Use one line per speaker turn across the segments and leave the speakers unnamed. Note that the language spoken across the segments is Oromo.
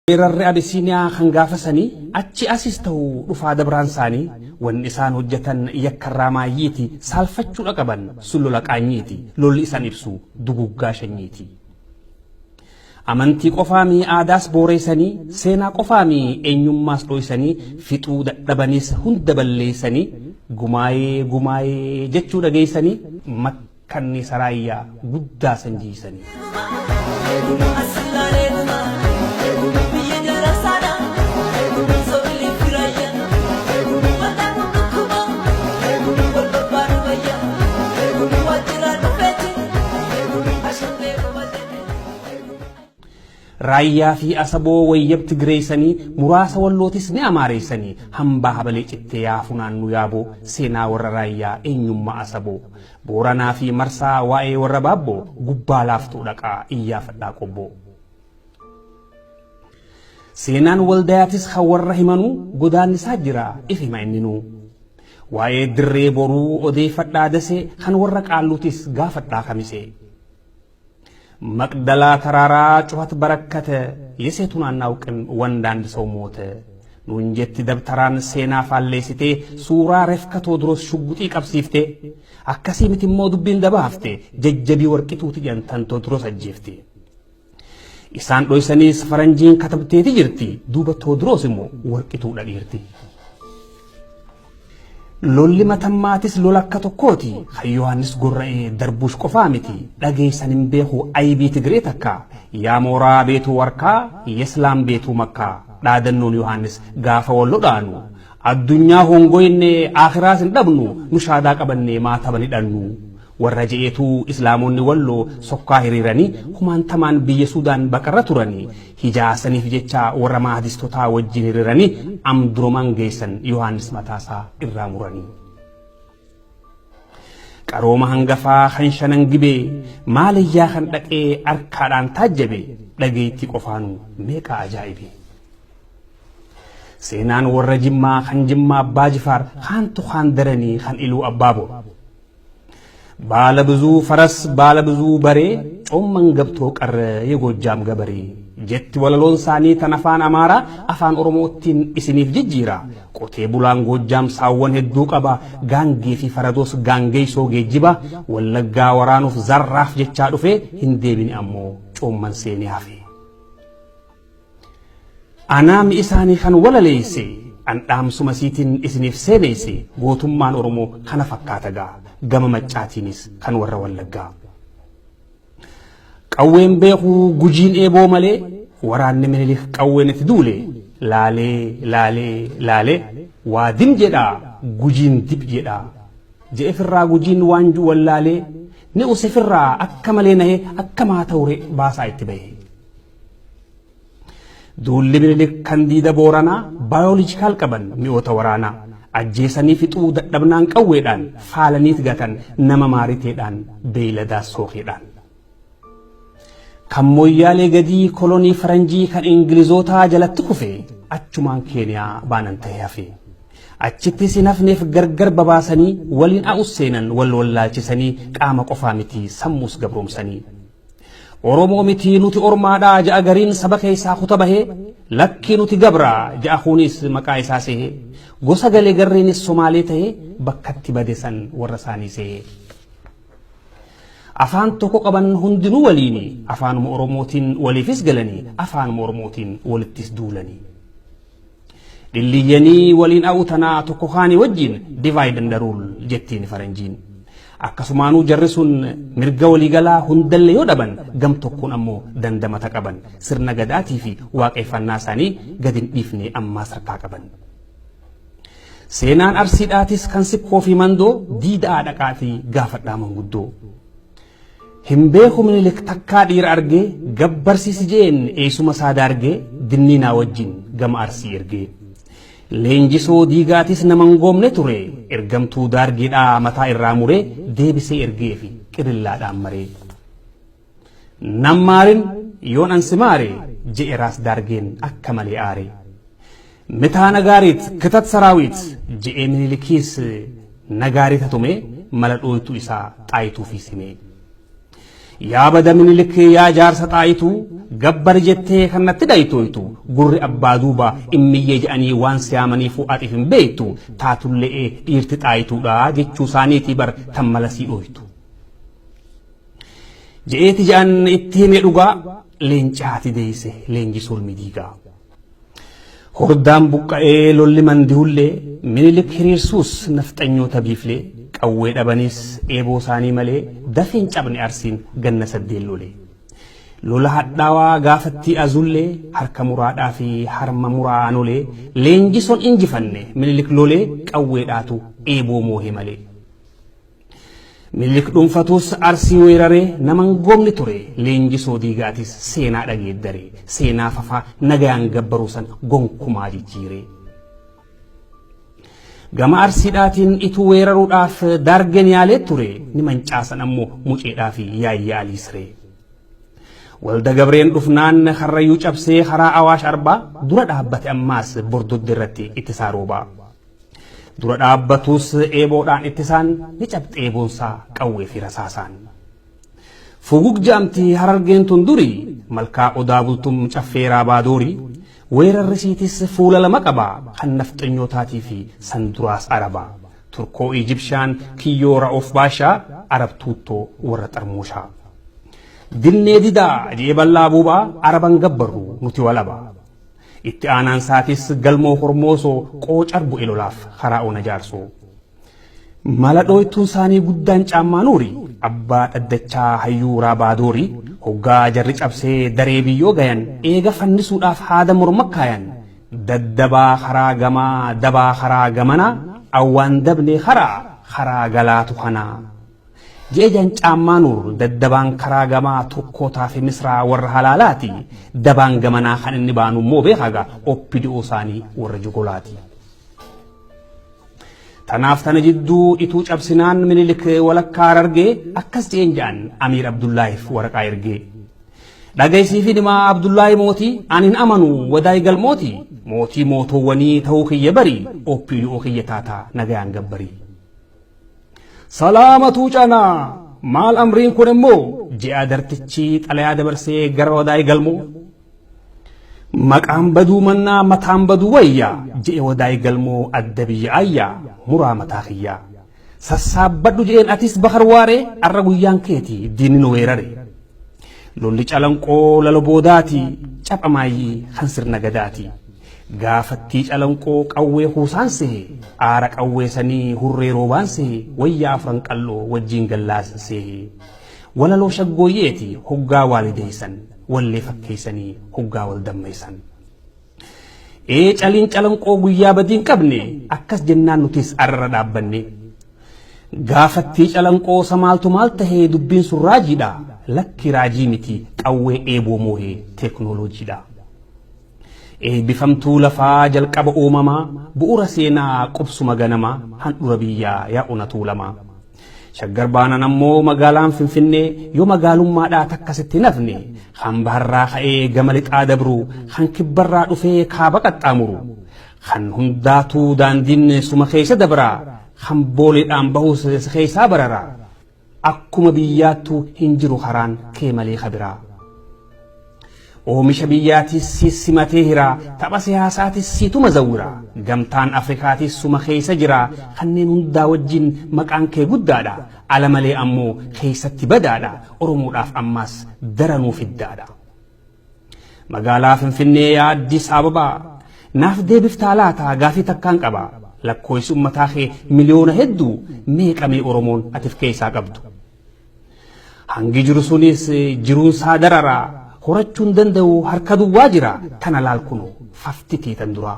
Weerarri Abisiiniyaa kan gaafa sanii achi asis ta'u dhufaa dabraan isaanii wanni isaan hojjetan yakkarraa maayyiiti, saalfachuudha qaban sun lola qaanyiiti, lolli isaan ibsu duguggaa shanyiiti. Amantii qofaamii aadaas booreessanii, seenaa qofaamii eenyummaas dhoysanii, fixuu dadhabaniis hunda balleessanii, gumaayee gumaayee jechuu dhageessanii, makkanni saraayyaa guddaa san jiisanii. Raayyaa fi Asaboo wayyabti gireessanii, muraasa Wallootis ni amaareessanii, hambaa habalee cittee yaa funaannu yaaboo, seenaa warra Raayyaa, eenyummaa Asaboo. Booranaa fi Marsaa, waa'ee warra Baabboo gubbaa laaftuu dhaqaa iyyaafadhaa qobboo. Seenaan Waldayaatis kan warra himanuu godaannisaa jira if hima inninuu. Waa'ee Dirree Boruu odeeffadhaa Dasee, kan warra Qaalluutis gaafadhaa Kamisee. Maqdalaa taraaraa cuhat barakkate የሴቱን አናውቅም ወንድ አንድ ሰው ሞተ nuun jetti dabtaraan seenaa faalleessitee, suuraa refka Toodros shugguxii qabsiiftee. Akkasii miti immoo dubbiin dabaafte, jajjabii Warqituuti jedhan Toodros ajjeefte. Isaan dhoysaniis faranjiin katabteeti jirti, duuba Toodros immoo Warqituudha dhiirti. Lolli Matammaatis lola akka tokkooti kan Yohaannis gorra'ee darbuush qofaa miti, dhageessan hin beeku aybii Tigree takka, yaa mooraa beetuu warkaa yeslaam beetuu makkaa dhaadannoon Yohaannis gaafa wal lodhaanu, addunyaa hongoyne akhiraas hin dhabnu, nu shaadaa qabannee maataba ni dhannu warra je'eetu islaamonni Walloo sokkaa hiriiranii kumaantamaan biyya Suudaan baqarra turanii hijaasaniif jecha warra maahdistotaa wajjin hiriiranii amduromaan geessan Yohaannis mataasaa irraa muranii. Qarooma hangafaa kan Shanan Gibee maaliyyaa kan dhaqee arkaadhaan taajjabe dhageettii qofaanuu meeqa ajaa'ibe. Seenaan warra Jimmaa kan Jimmaa Abbaa Jifaar kaantu kaan daranii kan Iluu Abbaa Bor. ባለ ብዙ ፈረስ ባለ ብዙ በሬ ጮመን ገብቶ ቀረ የጎጃም ገበሬ jetti walaloon isaanii tan afaan Amaaraa afaan Oromootiin isiniif jijjiira. Qotee bulaan Goojjaam saawwan hedduu qaba, gaangee fi faradoos gaangeessoo geejjiba. Wallaggaa waraanuuf zarraaf jechaa dhufe, hin deebine ammoo coomman seenee hafe. Anaami isaanii kan walaleeyse an dhaamsuma siitiin isiniif seeneeyse, gootummaan Oromoo kana fakkaata gaa gama Maccaatiinis kan warra Wallaggaa. Qawween beekuu Gujiin eeboo malee, waraanni Minilik qawween itti duule laalee laalee laalee waa dim jedhaa Gujiin dib jedhaa je'e firraa, Gujiin waanjuu wallaalee ni use firraa akka malee nahee akka maa ta'ure baasaa itti bahe. Duulli Minilik kan diida Booranaa biological qaban mi'oota waraanaa ajjeesanii fixuu dadhabnaan qawweedhaan faalaniit gatan nama maariteedhaan beeyladaa sookeedhaan. Kan Moyyaalee gadii kolonii faranjii kan Ingilizootaa jalatti kufe achumaan Keeniyaa baanan ta'e hafe. Achittis hin hafneef gargar babaasanii waliin a'us seenan wal wallaalchisanii qaama qofaa miti sammuus gabroomsanii. Oromoo miti nuti ormaadhaa ja'a gariin saba keessaa kuta bahee, lakkii nuti gabraa ja'a kunis maqaa isaa sehee, gosa galee garreenis Somaalee tahee bakkatti bade san warra isaanii sehee. Afaan tokko qaban hundinuu waliini, afaanuma Oromootiin waliifis galanii, afaanuma Oromootiin walittis duulanii. Dhilliyyanii waliin a'u tanaa tokko kaanii wajjin divide and rule jettiin faranjiin. Akkasumaanuu jarri sun mirga waliigalaa hundallee yoo dhaban gam tokkoon ammoo dandamata qaban, sirna gadaatii fi waaqeffannaa isaanii gad hin dhiifne ammaas harkaa qaban. Seenaan Arsiidhaatis kan Sikkoo fi Mandoo diidaa dhaqaatii gaafadhaa manguddoo. Hin beeku Minilik takkaa dhiira argee, gabbarsiisi jeen eessuma isaa daargee dinniinaa wajjin gama Arsii ergee. Leenjisoo Diigaatis nama hin goomne ture, ergamtuu Daargiidhaa mataa irraa muree deebisee ergee fi qirillaadhaan maree. Nammaarin yoon ansi maare je'e raas Daargeen akka malee aare. Mitaa nagaariit kitat saraawit je'ee Minilikiis nagaarii tatumee mala dhooytuu isaa Xaayituu fi simee. Yaa bada Minilik yaa jaarsa Xaayituu, gabbari jettee kan natti dhaytoytu, gurri abbaa duuba immiyyee jedhanii waan siyaamaniifuu atiif hin beektu, taatulle'ee dhiirti Xaayituudha jechuu isaaniitii bar tan mala sii dhooytu. Je'eeti jedhan itti hime dhugaa, leencaati deeyse leenjisuu ilmi diigaa. Hordaan buqqa'ee lolli mandihullee, Minilik hiriirsuus nafxanyoota biiflee, qawwee dhabanis eeboo isaanii malee, dafeen cabne Arsiin ganna 8 lolee. Lola hadhaawaa gaafattii azullee, harka muraadhaa fi harma muraa anolee, leenjisoon injifanne Minilik lolee, qawweedhaatu eeboo moohe malee. Minilik dhuunfatuus Arsii weeraree nama hin goomne ture, leenjisoo diigaatis seenaa dhageeddare, seenaa fafaa nagayaan gabbaruu san gonkumaa jijjiire. Gama Arsiidhaatiin ituu weeraruudhaaf daargeen yaalee ture, ni mancaasan ammoo muceedhaa fi yaayyaa aliisree. Walda Gabreen dhufnaan Karrayyuu cabsee karaa Awaash Arbaa dura dhaabbate ammaas Bordodde irratti ittisaa roobaa. Dura dhaabbatus eeboodhaan ittisaan ni cabxe eeboonsaa qawwee fi rasaasaan. Fugug ja'amti Harargeen tun duri, malkaa Odaa Bultum caffee Raabaa Doori, weerarri isiitis fuula lama qaba, kan nafxanyootaatii fi san duraas Araba. Turkoo Ijibshaan kiyyoo Ra'oof Baashaa, Arab tuuttoo warra xarmuushaa. Dinnee didaa je'ee bal'aa buubaa, Araban gabbarru nuti walaba. Itti aanaan isaatis Galmoo Hormoosoo qoocar bu'e lolaaf karaa ona Jaarsoo. Mala dhooytuun isaanii guddaan Caammaa Nuuri, abbaa dhaddachaa hayyuu Raabaa Doori, hoggaa jarri cabsee daree biyyoo gayan, eega fannisuudhaaf haada morma kaayan, daddabaa karaa gamaa dabaa karaa gamanaa, awwaan dabnee karaa karaa galaatu kanaa. Je'ejan Caammaa Nuur daddabaan karaa gamaa Turkootaa fi Misraa warra halaalaati, dabaan gamanaa kan inni baanu immoo beekaa gaa OPDO isaanii warra jugolaati. Tanaaf tana jidduu ituu cabsinaan Minilik walakkaa Harargee akkas je'een ja'an Amiir Abdullaahiif waraqaa ergee. Dhagaysiifin himaa Abdullaahi mootii ani hin amanu wadaay galmootii mootii mootoowwanii ta'uu kiyya bari OPDO kiyya taataa nagayaan gabbarii. Salaamatuu canaa maal amriin kun immoo je'a dartichi xalayaa dabarsee gara wadaay galmoo. Maqaan baduu mannaa mataan baduu wayya je'e wadaay galmoo adda biyya ayyaa muraa mataa kiyyaa. Sassaabbadhu je'een atis Bakar Waaree arra guyyaan keeti diinni nu weerare. Lolli Calanqoo lalo boodaati capha maayyii kan sirna gadaati. Gaafattii Calanqoo qawwee kuusaan sehe aara qawwee sanii hurree roobaan sehe wayyaa afran qalloo wajjiin gallaasan sehe. Walaloo shaggooyyeeti hoggaa waalideeysan wallee fakkeeysanii hoggaa wal dammaysan. Ee caliin Calanqoo guyyaa badii hin qabne akkas jennaan nutis arra dhaabbanne. Gaafattii Calanqoo sa maaltu maal tahee dubbiin sun raajiidha lakki raajii miti qawwee eeboo moohee teeknooloojiidha. Eebbifamtuu lafaa jalqaba uumamaa bu'ura seenaa qubsuma ganamaa handhura biyyaa yaa ona Tuulamaa. Shaggar baanan ammoo magaalaan Finfinnee yoo magaalummaadhaa takka sitti hin hafne kan baharraa ka'ee gama lixaa dabru kan kibbarraa dhufee kaaba qaxxaamuru kan hundaatuu daandiin suma keessa dabra kan booleedhaan bahus si keessaa barara akkuma biyyaattuu hin jiru karaan kee malee ka biraa. Oomisha biyyaatis si simatee hira, tapha siyaasaatis siituma zawwira, gamtaan Afrikaatis suma keessa jira, kanneen hundaa wajjin maqaan kee guddaadha, ala malee ammoo keessatti badaadha, Oromoodhaaf ammaas daranuu fiddaadha. Magaalaa Finfinnee yaa Addis Ababaa, naaf deebiftaa laata gaafii takkaan qaba, lakkooysi ummataa kee miliyoona hedduu meeqa mee Oromoon atif keessaa qabdu? Hangi jiru sunis jiruunsaa darara, horachuu hin danda'u harka duwwaa jira, tana laal kunoo fafti tee tan duraa.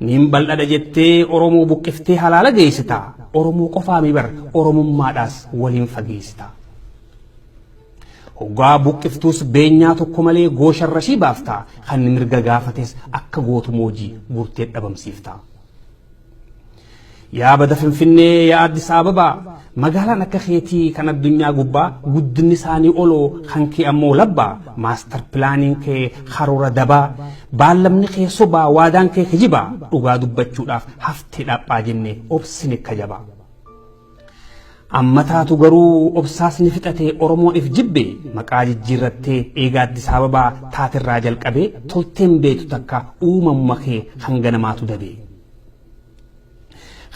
Niin bal'adha jettee Oromoo buqqiftee halaala geessita, Oromoo qofaami bar Oromummaadhaas waliin fageessita. Hoggaa buqqiftuus beenyaa tokko malee goosharra ishii baafta, kan mirga gaafates akka gootu moojii guurtee dhabamsiifta. Yaa bada Finfinnee yaa Addis Ababaa magaalaan akka keetii kan addunyaa gubbaa guddinni isaanii oloo kan kee ammoo labbaa maastar pilaaniin kee karoora dabaa baallamni kee sobaa waadaan kee kijibaa dhugaa dubbachuudhaaf haftee dhaphaa jenne obsine akka jabaa. Amma taatu garuu obsaas ni fixatee Oromoon if jibbe maqaa jijjiirrattee eega Addis Ababaa taaterraa jalqabee tolteen beektu takka uumamuma kee hanga namaatu dabee.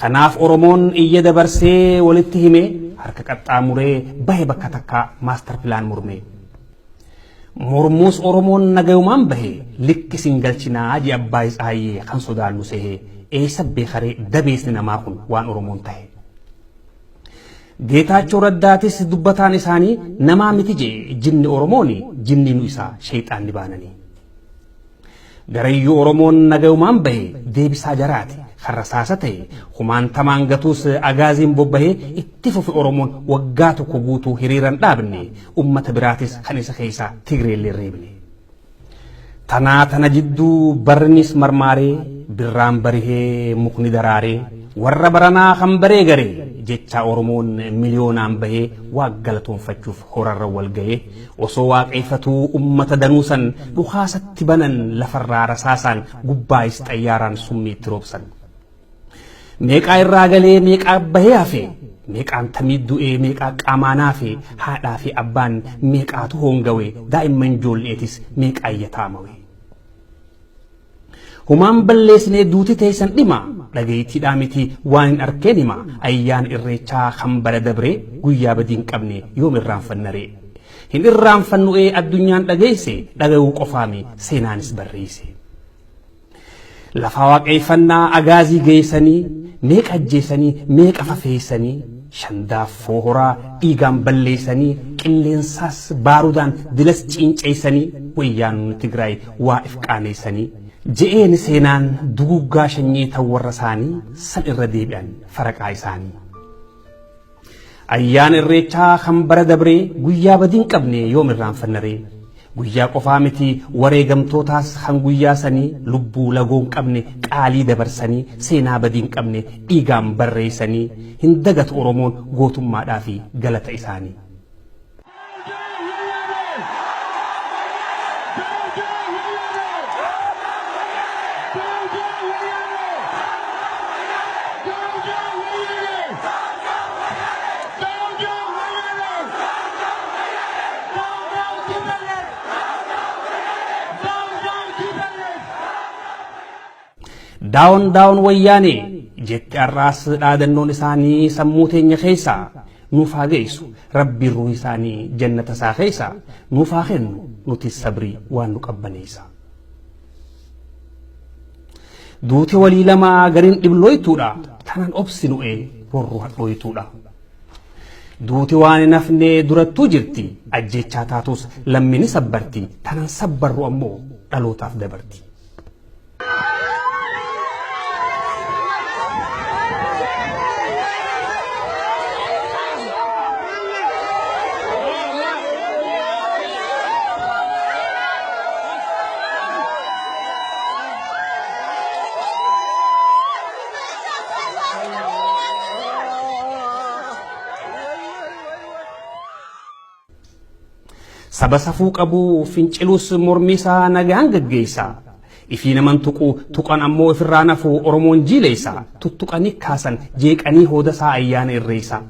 Kanaaf Oromoon iyya dabarsee walitti himee harka qaxxaamuree bahe bakka takkaa master plan mormee. Mormuus Oromoon nagayumaan bahe likki isin galchinaa jee Abbaay Tsaayyee kan sodaannu sehee eessa beekaree dabeesni namaa kun waan Oromoon tahe. Geetaachoo Raddaatis dubbataan isaanii namaa miti jee jinni Oromooni jinniinu isaa sheeyxaanni baananii. Garayyuu Oromoon nagayumaan bahe deebisaa jaraati kan rasaasa ta'e kumaantamaan gatuus agaaziin bobbahee itti fufe Oromoon waggaa tokko guutuu hiriiran dhaabne ummata biraatis kan isa keessaa Tigreellee reebne. Tanaa tana jidduu barrinis marmaaree birraan barihee mukni daraaree warra baranaa kan baree garee jechaa Oromoon miliyoonaan bahee waa galatoonfachuuf horarra wal gahee osoo waaqeeffatuu ummata danuu san dhukaasatti banan lafarraa rasaasaan gubbaayis xayyaaraan summii itti roobsan. Meeqaa irraa galee meeqaa bahee hafe meeqaan tamii du'ee meeqaa qaamaan hafe haadhaa fi abbaan meeqaatu hongawe daa'imman ijoolleetis meeqaa iyyataamawe. Humaan balleessinee duuti teessan dhima dhageettiidhaa miti waan hin arkeen hima ayyaan irreechaa kan bara dabree guyyaa badii hin qabne yoom irraanfannaree. Hin irraanfannu'ee addunyaan dhageesse dhaga'uu qofaami seenaanis barreesse. Lafa waaqeeffannaa agaazii geessanii meeqa ajjeesanii meeqa fafeessanii shandaaffoo horaa dhiigaan balleessanii qilleensaas baarudaan dilas ciinceessanii wayyaanonni Tigraay waa if qaaneessanii je'een seenaan duguggaa shanyii tan warra isaanii san irra deebi'an faraqaa isaanii. Ayyaana irreechaa kan bara dabree guyyaa badii hin qabne yoom irraanfannaree? Guyyaa qofaa miti wareegamtootaas kan guyyaa sanii lubbuu lagoo hin qabne qaalii dabarsanii seenaa badii hin qabne dhiigaan barreessanii hin dagatu Oromoon gootummaadhaa fi galata isaanii. Daawon daawon wayyaanee jette har'aas dhaadannoon isaanii sammuu teenya keessaa nuuf haa geessu rabbiin ruuhi isaanii jannata isaa keessa nuuf haa kennu nutis sabrii waan nu qabbaneessa. Duuti walii lamaa gariin dhiblooytuudha tanan obsinu'ee rorroo hadhooytuudha. Duuti waan hin hafne durattuu jirti ajjeechaa taatus lammiin sabbarti tanan sabbarru ammoo dhalootaaf dabarti. Saba safuu qabu fincilus mormii isaa nagaan gaggeessa. Ifii naman tuqu tuqan ammoo ifirraa nafu Oromoon jiileessa. Tuttuqanii kaasan jeeqanii hooda isaa ayyaana irreessa.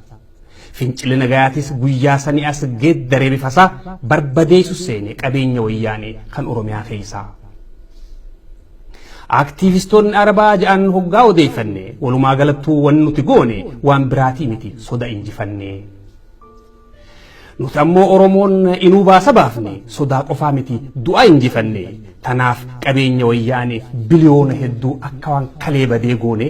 Fincilli nagayaatis guyyaa sanii as geeddaree bifasaa barbadeessu seene qabeenya wayyaanee kan Oromiyaa keessaa. Aktiivistoonni Arabaa ja'an hoggaa odeeffanne walumaa galattuu wanni nuti goone waan biraatii miti soda injifanne. Nuti ammoo Oromoon inuu baasa baafne sodaa qofaa miti du'a injifanne. Tanaaf qabeenya wayyaane biliyoona hedduu akka waan kalee badee goone.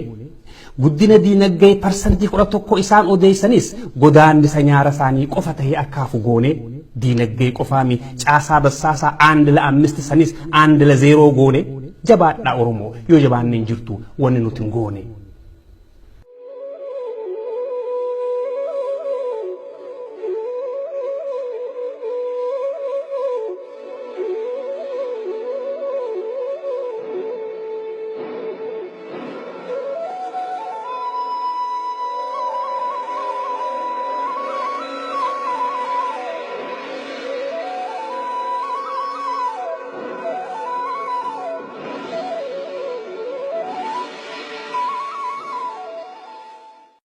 Guddina diinagdee 11% isaan odeessanis godaannisa nyaara isaanii qofa tahee akka hafu goone. Diinagdee qofaami caasaa bassaasaa 1 ل5 sanis 1 ل0 goone. Jabaadhaa Oromoo yoo jabaanne hin jirtu wanni nuti hin goone.